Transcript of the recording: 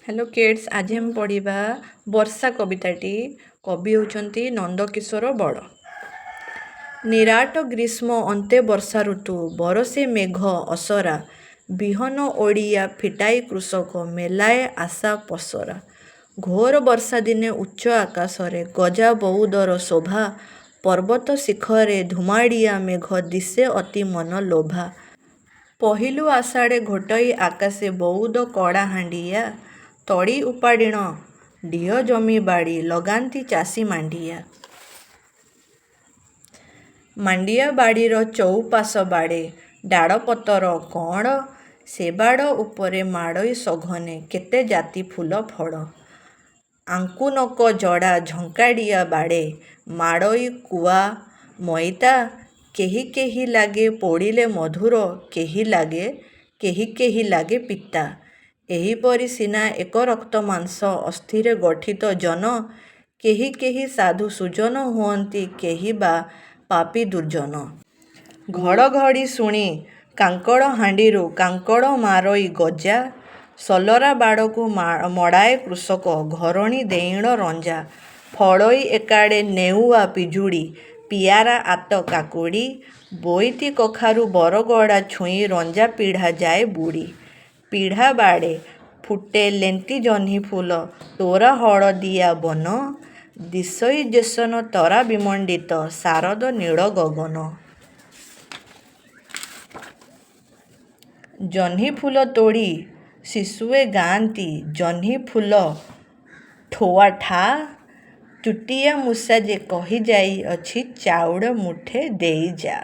Hello kids, ଆଜି ଆମେ ପଢ଼ିବା ବର୍ଷା କବିତାଟି। କବି ହେଉଛନ୍ତି ନନ୍ଦକିଶୋର ବଳ। ନିରାଟ ଗ୍ରୀଷ୍ମ ଅନ୍ତେ ବର୍ଷା ଋତୁ, ବରଷେ ମେଘ ଅସରା। ବିହନ ଓଡ଼ିଆ ଫିଟାଇ କୃଷକ ମେଲାଏ ଆଶା ପସରା। ଘୋର ବର୍ଷା ଦିନେ ଉଚ୍ଚ ଆକାଶରେ ଗଜା ବଉଦର ଶୋଭା। ପର୍ବତ ଶିଖରେ ଧୁମାଡ଼ିଆ ମେଘ ଦିଶେ ଅତି ମନଲୋଭା। ପହିଲୁ ଆଷାଢ଼େ ଘୋଟଇ ଆକାଶେ ବଉଦ କଳାହାଣ୍ଡିଆ। ତଳି ଉପାଡ଼ିଣ ଢିଅ ଜମି ବାଡ଼ି ଲଗାନ୍ତି ଚାଷୀ ମାଣ୍ଡିଆ। ମାଣ୍ଡିଆ ବାଡ଼ିର ଚଉପାଶ ବାଡ଼େ ଡାଳପତର କଅଁଳ। ସେ ବାଡ଼ ଉପରେ ମାଡ଼ଇ ସଘନେ କେତେ ଜାତି ଫୁଲ ଫଳ। ଆଙ୍କୁନକ ଜଡ଼ା ଝଙ୍କାଡ଼ିଆ ବାଡ଼େ ମାଡ଼ଇ କୁଆ ମଇତା। କେହି କେହି ଲାଗେ ପୋଡ଼ିଲେ ମଧୁର, କେହି ଲାଗେ କେହି କେହି ଲାଗେ ପିତା। ଏହିପରି ସିନା ଏକ ରକ୍ତ ମାଂସ ଅସ୍ଥିରେ ଗଠିତ ଜନ, କେହି କେହି ସାଧୁ ସୁଜନ ହୁଅନ୍ତି କେହି ବା ପାପୀ ଦୁର୍ଜନ। ଘଡ଼ଘଡ଼ି ଶୁଣି କାଙ୍କଡ଼ହାଣ୍ଡିରୁ କାଙ୍କଡ଼ ମାରଇ ଗଜା। ସଲରା ବାଡ଼କୁ ମଡ଼ାଏ କୃଷକ ଘରଣୀ ଦେଇଣ ରଞ୍ଜା। ଫଳଇ ଏକାଡ଼େ ନେଉଆ ପିଜୁଳି ପିଆରା ଆତ କାକୁଡ଼ି। ବୋଇତି କଖାରୁ ବରଗଡ଼ା ଛୁଇଁ ରଞ୍ଜା ପିଢ଼ା ଯାଏ ବୁଡ଼ି। ପିଢ଼ା ବାଡ଼େ ଫୁଟେ ଲେନ୍ତି ଜହ୍ନିଫୁଲ ତୋରା ହଳଦିଆ ବନ। ଦିଶଇ ଜ୍ୟୋତ୍ସ୍ନ ତରା ବିମଣ୍ଡିତ ଶାରଦ ନୀଳ ଗଗନ। ଜହ୍ନିଫୁଲ ତୋଳି ଶିଶୁଏ ଗାଆନ୍ତି ଜହ୍ନି ଫୁଲ ଠୋଆ ଠା। ଚୁଟିଆ ମୂଷା ଯେ କହି ଯାଇଅଛି ଚାଉଳ ମୁଠେ ଦେଇ ଯା।